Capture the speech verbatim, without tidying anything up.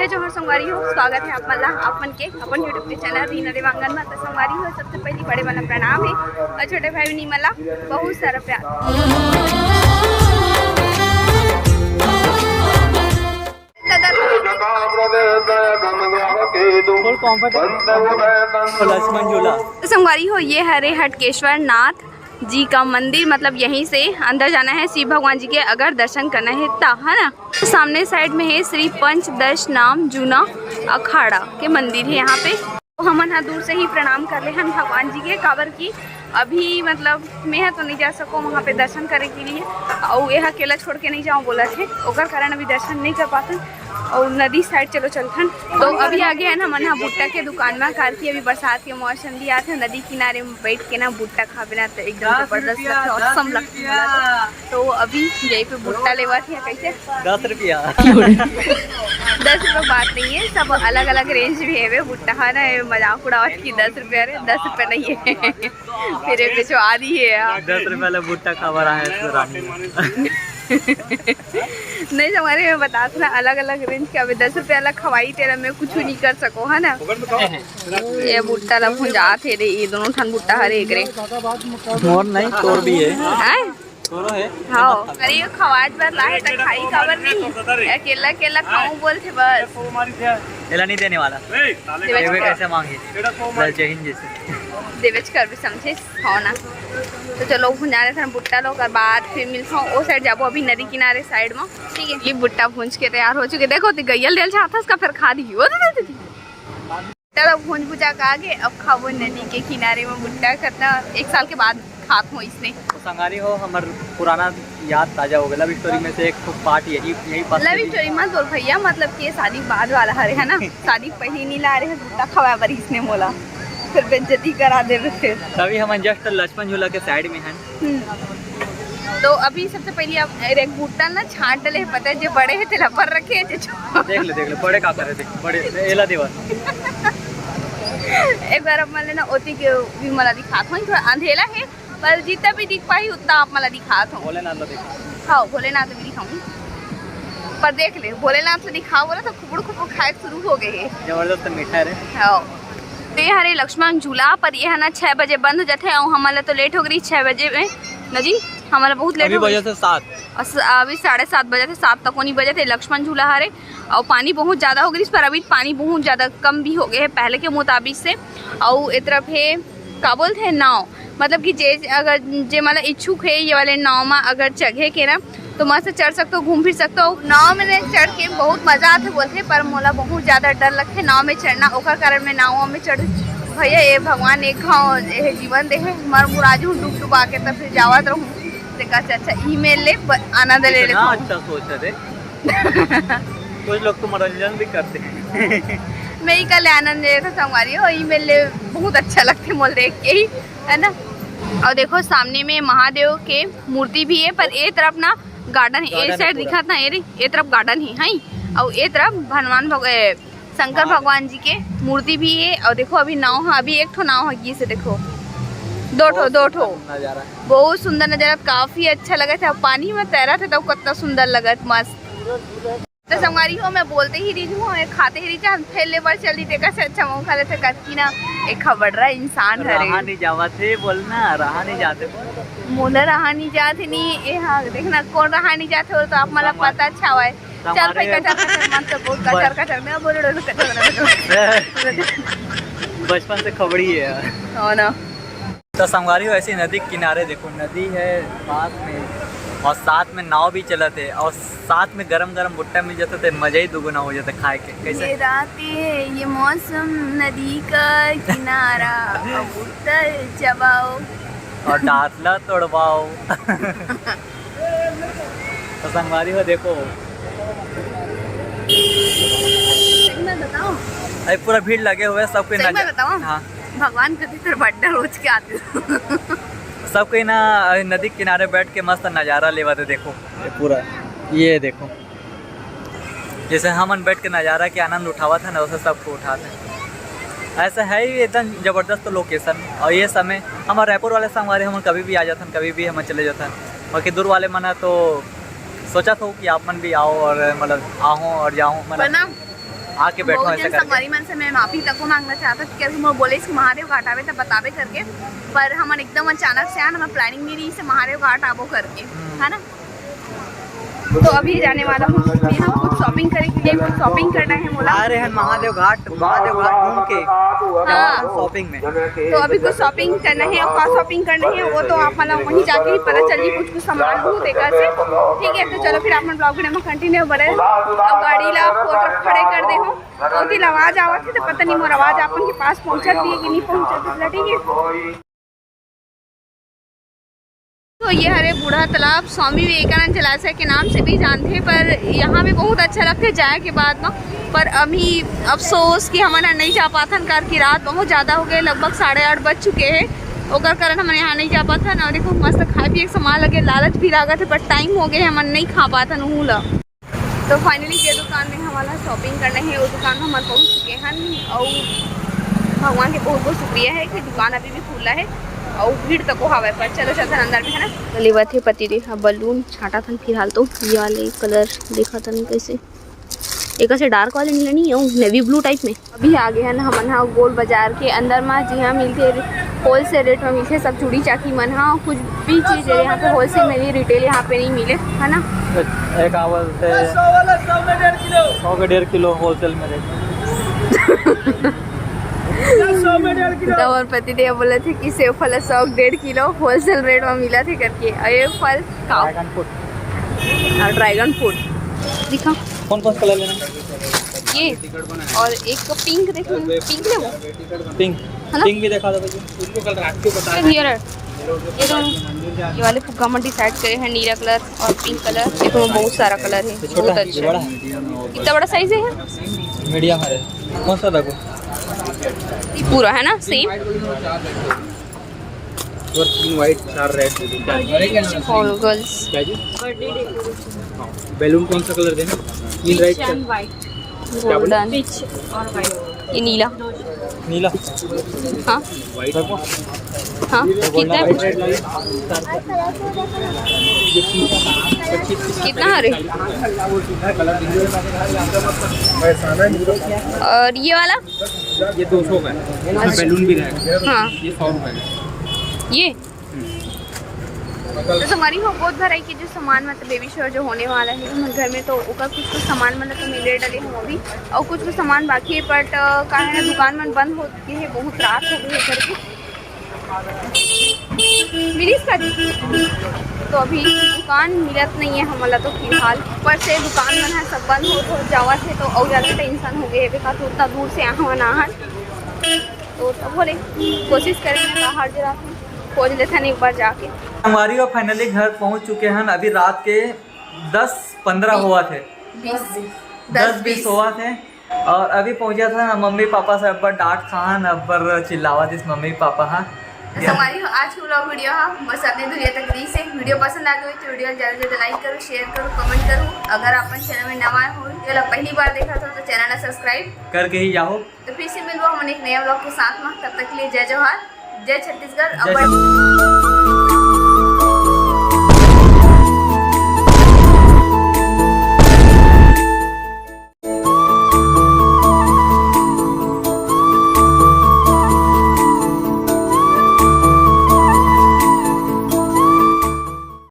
जोहार संगवारी हो, स्वागत है आप मन ला, आप मन के अपन YouTube के चैनल रीना देवांगन में। तो संगवारी हो, सबसे पहली बड़े वाला प्रणाम है और छोटे भाई बहनी मन ला बहुत सारा प्यार। Full comfortable। लक्ष्मण झूला। तो संगवारी हो, ये हरे हटकेश्वर नाथ जी का मंदिर, मतलब यहीं से अंदर जाना है शिव भगवान जी के अगर दर्शन करना है तो, है ना। तो सामने साइड में है श्री पंचदश नाम जूना अखाड़ा के मंदिर है यहाँ पे। तो हमन ह दूर से ही प्रणाम कर ले हन भगवान जी के, काबर कि अभी मतलब मैं ह तो नहीं जा सको वहाँ पे दर्शन करे के लिए, और यह अकेला छोड़ के नहीं जाऊँ बोला थे, ओकर कारण अभी दर्शन नहीं कर पाते। और नदी साइड चलो चलथन। तो अभी आगे है ना मन ह भुट्टा के दुकान में, कार की अभी बरसात के मौसम भी आते, नदी किनारे में बैठ के ना भुट्टा खाबे ना तो एकदम जबरदस्त लगता है, औसम लगता है। तो अभी यही पे भुट्टा लेवा थे कैसे दस रुपया। दस रुपये बात नहीं है, सब अलग अलग रेंज भी है भुट्टा है ना, मजाक उड़ावत की दस रुपये, अरे दस रुपये नहीं है। फिर ये बेचवा दी है यार। दस रुपया ले भुट्टा खाबर आए तो रानी। नहीं, हमारे में बता ना, अलग अलग रेंज के अभी दस रुपये अलग खवाई तेरा मैं कुछ नहीं कर सको, है ना। ये भुट्टा ला भुंजात हे रे, ये दोनों ठन भुट्टा हरे एक रे। मोर नहीं, तोर भी है। हैं? तोरो है। हाँ, अरे ये खवाज बर ला है तो खाई काबर नहीं, अकेला अकेला खाऊं बोल थे बस। एला नहीं देने वाला। देवेच देवे कर, कैसे मांगे? जय हिंद जैसे। देवेच कर भी समझे हो ना। तो चलो भुंजा देथन भुट्टा लोग और बाद फिर मिलथन। ओ साइड जाबो अभी नदी किनारे साइड में, ठीक है। ये भुट्टा भूंज के तैयार हो चुके, देखो ती गैयल देल चाहता उसका फिर खा दी। ओ दे दे दे। चलो भूंज भुजा के आगे अब खाबो नदी के किनारे में भुट्टा, करना एक साल के बाद खात हो इसने। तो संगारी हो, हमार पुराना याद ताजा हो गया। लव स्टोरी में से एक ठो पार्ट यही यही पास लव स्टोरी मत बोल भैया, मतलब कि शादी बाद वाला हरे है ना, शादी पहले नहीं ला रहे हैं भुट्टा खवाए बर इसने मोला, फिर बेइज्जती करा देवे फिर। तभी हम जस्ट लक्ष्मण झूला के साइड में हैं। हम्म। तो अभी सबसे पहले आप एक भुट्टा ना छांट ले, पता है जो बड़े है तेला पर रखे है, जो छो- देख ले, देख ले, बड़े का करे, देख बड़े एला देवा। एक बार अब मान लेना ओती के भी मला दिखात हो, थोड़ा अंधेला है पर जितना भी दिख पाई उतना आप मला दिखात हो। भोलेनाथ ला देखा। हाँ, भोलेनाथ भी दिखाऊं, पर देख ले भोलेनाथ से दिखा बोला तो खुबड़ खुबड़ खाए शुरू हो गए है। जबरदस्त मीठा है रे। हाँ। तो ये हरे लक्ष्मण झूला, पर ये है ना छः बजे बंद हो जाते हैं और हमारा तो लेट हो गई छः बजे में। ना जी, हमारा बहुत लेट अभी हो गई। बजे से सात। अस-, अभी साढ़े सात बजे थे, सात तक नहीं बजे थे लक्ष्मण झूला हरे। और पानी बहुत ज़्यादा हो गई, पर अभी पानी बहुत ज़्यादा कम भी हो गए है पहले के मुताबिक से। और ए तरफ है का बोलते हैं नाव, मतलब कि जे अगर जे मतलब इच्छुक है ये वाले नाव में अगर चढ़े के ना तो मस्त चढ़ सकते हो, घूम फिर सकते हो। नाव में चढ़ के बहुत मजा आते बोलते, पर मोला बहुत ज्यादा डर लगते नाव में चढ़ना, ओकर कारण मैं नाव में चढ़। भैया ये भगवान एक घाव ये जीवन दे है, हमार मुराजू डूब डुबा के तब फिर जावत रहूँ। ते कहा अच्छा ई मेल ले ब-, आनंद ले ले। अच्छा सोच है। कुछ लोग तो मनोरंजन भी करते हैं। मैं ही कल आनंद ले था संगवारी हो, ई मेल ले बहुत अच्छा लगते मोल देख के ही, है ना। और देखो सामने में महादेव के मूर्ति भी है, पर ए तरफ ना गार्डन है, ए साइड दिखत ना, ए रे, ए तरफ गार्डन है, है। और ए तरफ भगवान भग-, ए, शंकर भगवान जी के मूर्ति भी है। और देखो अभी नाव है, अभी एक ठो नाव है, ये से देखो दो ठो, दो ठो। नजारा। बहुत सुंदर नजारा, काफी अच्छा लगा था। पानी में तैरा था तो कितना सुंदर लगत, मस्त। तो संगवारी हो, मैं बोलते ही रही हूँ, मैं खाते ही रही हूँ, हम फैले बार चल रही, देखा से अच्छा मौका लेते कतकी ना एक खबड़रा इंसान हरे। रहा नहीं जावा थे बोलना, रहा नहीं जाते बोल। मोला रहा नहीं जाते नहीं, ए हाँ, देखना कौन रहा नहीं जाते हो तो आप मला पता अच्छा हुआ है। चल भाई, कचर कचर मत तो बोल, कचर कचर मैं बोल रहा हूँ, कचर कचर। बचपन से खबड़ी है यार। हो ना। तो संगवारी हो, ऐसी नदी किनारे देखो, नदी है पास में और साथ में नाव भी चलत है और साथ में गरम गरम भुट्टा मिल जाता तो मजा ही दुगुना हो जाता खाए के। कैसे? ये रात है, ये मौसम, नदी का किनारा, अब भुट्टा चबाओ। और डासला तोड़वाओ। तो संगवारी हो देखो, सही में बताओ, अरे पूरा भीड़ लगे हुए हैं, सबके सही में नजर। बताओ, हाँ, भगवान के भीतर बड्डा रोज के आते हो। सबके ना नदी किनारे बैठ के मस्त नजारा लेवा थे। देखो ये पूरा, ये देखो, जैसे हमन बैठ के नजारा के आनंद उठावा था ना, वैसे सबको उठाते हैं। ऐसा है ही एकदम जबरदस्त लोकेशन। और ये समय हमारे रायपुर वाले संगवारी हमन कभी भी आ जाथन, कभी भी हमन चले जाथन। बाकी दूर वाले मना तो सोचा था कि आप मन भी आओ और मतलब आओ और जाओ, मतलब प्रणाम। आके बैठो बहुत ऐसा जन करके। संगवारी मन से मैं माफी तको मांगना चाहता हूँ, क्योंकि मैं बोले कि महादेव घाट आवे तब बताबे करके, पर हमन एकदम अचानक से आन, हमर planning नहीं रही से महादेव घाट आबो करके, है ना। तो अभी जाने वाला हूँ यहाँ कुछ shopping करे के लिए, कुछ shopping करना है मोला। आ रहे हैं महादेव घाट, महादेव घाट घूम के हाँ। Shopping में। तो अभी कुछ shopping करना है, और का shopping करना है वो तो आप मन ला वहीं जाके ही पता चलही, कुछ कुछ सामान बहुत एकर से। ठीक है, तो चलो फिर आप मन vlog video में continue बने। अब गाड़ी ला फोर तरफ खड़े कर दे हो, ओती ला आवाज आवत है, तो पता नहीं मोर आवाज आप मन के पास पहुंचत भी है कि नहीं पहुंचत है, ठीक है। तो ये हरे बूढ़ा तालाब, स्वामी विवेकानंद जलाशय के नाम से भी जानथे, पर यहाँ भी बहुत अच्छा लगथे जाए के बाद में। पर अभी अफसोस कि हमन ह नहीं जा पाथन, काबर कि रात बहुत ज्यादा हो गए, लगभग साढ़े आठ बज चुके हैं, ओकर कारण हमन यहाँ नहीं जा पाथन। और देखो मस्त खाए पिए के सामान लगे, लालच भी लागत है, पर time हो गए, हमन नहीं खा पाथन उहू ला। तो finally जे दुकान में हमन ला shopping करना है, वो दुकान में हमन पहुंच चुके हन। और भगवान के बहुत बहुत शुक्रिया है कि दुकान अभी भी खुला है और भीड़ तको हवय, पर चलो चलथन अंदर में, है ना। लेवत हे पति दे हा balloon छांटत हन फिलहाल तो। ये वाले colour देखत हन कैसे, एक ऐसे dark वाले नीला नहीं है, navy blue type में। अभी आ गए हन हमन हा गोल बाजार के अंदर मा, जिहाँ मिलथे wholesale rate में मिलथे सब चूड़ी चाकी मन हा, कुछ भी चीज है यहाँ पे wholesale में ही, retail यहाँ पे नहीं मिले, है ना। एक, एक आवल से सौ के डेढ़ किलो wholesale में rate। तो हमारे पति देव बोले थे कि सेव फल सौ डेढ़ किलो wholesale rate में मिला थे करके। और ये फल का dragon fruit। हाँ, dragon fruit दिखा। कौन कौन सा colour लेना? ये और एक pink देख लो, pink ले वो। Pink, है ना? Pink भी दिखा दो भैया। उसको कल रात के बता ये है, ये दोनों, ये वाले फुग्गा में decide करे हैं, नीला colour और pink colour। ये दोनों बहुत सारा colour है, बहुत अच्छा है। कितना बड़ा size है? Medium है। कौन सा देखो? पूरा है ना same? और तीन white, चार red। All girls। क्या जी? Balloon कौन सा colour देना? तीन red। Golden। ये नीला। नीला। हाँ। हाँ, कितना है? कितना हरे? और ये वाला? ये दो सौ का है, इसमें balloon भी रहेगा। हाँ। ये सौ रुपये का। ये तो संगवारी हो, बहुत भराई के जो सामान, मतलब baby shower जो होने वाला है हमर घर में, तो ओकर कुछ कुछ सामान मतलब तो मिले डले हम अभी, और कुछ कुछ सामान बाकी है, but का है ना, दुकान मन बंद हो गए है, बहुत रात हो गई है करके। मिलिस का जी? तो अभी दुकान मिलत नहीं है हमला तो फिलहाल, पर से दुकान मन है सब बंद हो, हो जावत है, तो और ज्यादा tension हो गए है, बेकार तो उतना दूर से आहन आहन, तो तब बोले कोशिश करेंगे बाहर जरा खोज लेथन एक बार जाके। संगवारी हो, finally घर पहुंच चुके हैं। अभी रात के दस पंद्रह होवत हे। बीस। दस बीस होवत हे। और अभी पहुंचा था ना, मम्मी पापा से अब्बर डांट खान, अब्बर चिल्लावत इस मम्मी पापा हा। तो संगवारी हो, आज के vlog video हा बस अतने दूरिया तक रही से। Video पसंद आ गई तो video ज्यादा से ज्यादा like करो, share करो, comment करो। अगर आप channel में नवा हो, ये लोग पहली बार देखा था तो channel ला subscribe करके ही जाओ। तो फिर से मिलबो हमन एक नया vlog के साथ में, तब तक के लिए जय जोहार, जय छत्तीसगढ़। जय अब छत्तीसगढ़।